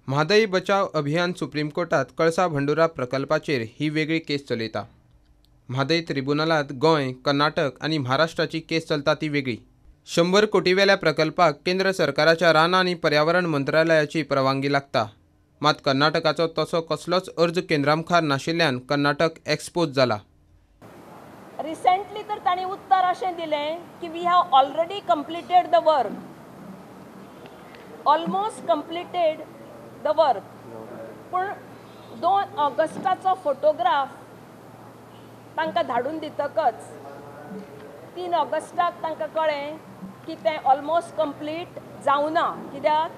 म्हादई बचाव अभियान सुप्रीम कोर्टात कळसा भंडुरा प्रकल्पाचेर ही वेगळी केस चलयता. म्हादई त्रिबुनलांत गोंय, कर्नाटक आनी महाराष्ट्राची केस चलता ती वेगळी. 100 कोटीवेल्या प्रकल्पाक केंद्र सरकाराच्या रानां आनी पर्यावरण मंत्रालयाची परवानगी लागता. मात कर्नाटकाचो तसो कसलोच अर्ज केंद्रा मुखार नाशिल्ल्यान कर्नाटक एक्सपोज जाला. रिसेंटली तर तांणी उत्तर अशें दिलें की we have already completed the work, almost completed the work. पूण 2 ऑगस्टाचो फोटोग्राफ तांकां धाडून दितकच 3 ऑगस्टाक तांकां कळ्ळें की तें ऑलमोस्ट कंप्लीट जावना, कित्याक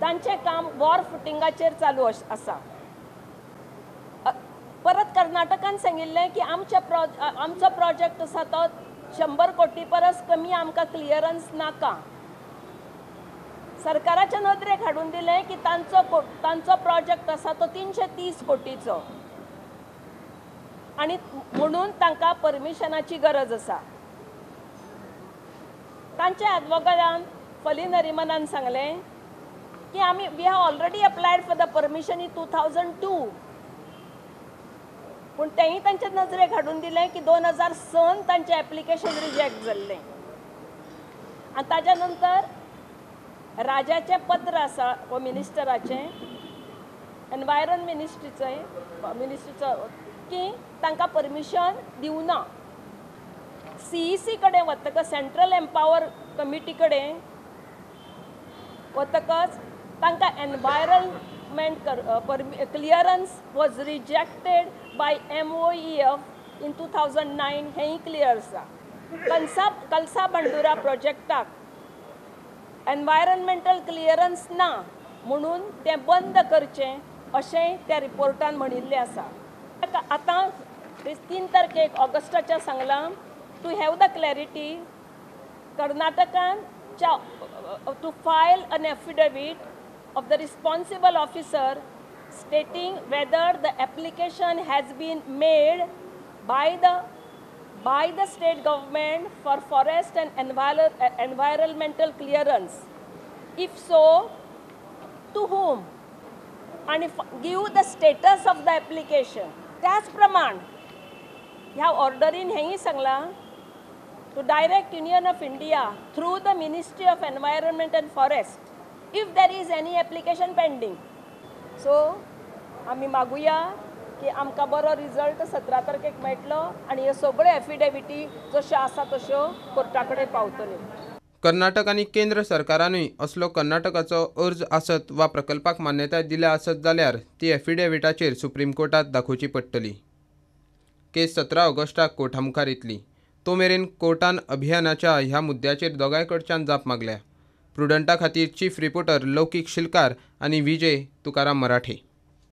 तांचें काम वॉर फुटिंगाचेर चालू आसा. परत कर्नाटकान सांगिल्लें की आमचो प्रोजेक्ट आसा तो 100 कोटी परस कमी आमकां क्लियरन्स नाका. सरकाराच्या नदरेक हाडून दिलें की तांचो प्रोजेक्ट आसा तो 330 कोटीचो आनी म्हणून तांकां परमिशनाची गरज आसा. तांच्या एडवोकेटान फली नरिमनान सांगलें की आमी we have already applied for the permission in 2002. पूण तेंय तांच्या नजरेक हाडून दिलें की 2006 तांचें एप्लिकेशन रिजेक्ट जाल्लें. आनी ताज्या नंतर राजाचें पत्र आसा होम मिनिस्टराचें, एनवायरमेंट मिनिस्ट्रीचो की तांकां परमिशन दिवना. सीईसी कडेन वतकच, सेंट्रल एम्पावर कमिटी कडेन वतकच तांकां environment clearance was rejected by MOEF in 2009 हेंय क्लियर आसा. कलसा भंडुरा प्रोजेक्टाक एनवायरमेंटल क्लियरन्स ना म्हणून तें बंद करचें अशें त्या रिपोर्टान म्हणिल्लें आसा. आतां 3 तारखेक ऑगस्टाच्या सांगलां टू have the clarity कर्नाटकान to file an affidavit of the responsible officer stating whether the application has been made by the state government for forest and environmental clearance. If so, to whom? And if give the status of the application. त्याच प्रमाण ह्या ऑर्डरीन हेंय सांगलां to direct Union of India through the Ministry of Environment and Forest if there is any application pending. So आमी मागुया की आमकां बरो result 17 तारखेक मेळटलो आनी ह्यो सगळ्यो एफिडेविटी जश्यो आसा तश्यो कोर्टा कडेन पावतल्यो. कर्नाटक आनी केंद्र सरकारानूय असलो कर्नाटकाचो अर्ज आसत वा प्रकल्पाक मान्यताय दिल्या आसत जाल्यार ती एफिडेविटाचेर सुप्रीम कोर्टात दाखोवची पडटली. केस 17 ऑगस्टाक कोर्टा मुखार येतली. तो मेरेन कोर्टान अभियानाच्या ह्या मुद्द्याचेर दोगांय कडच्यान जाप मागल्या. प्रुडंटा खातीर चीफ रिपोर्टर लौकीक शिलकार आनी विजय तुकाराम मराठे.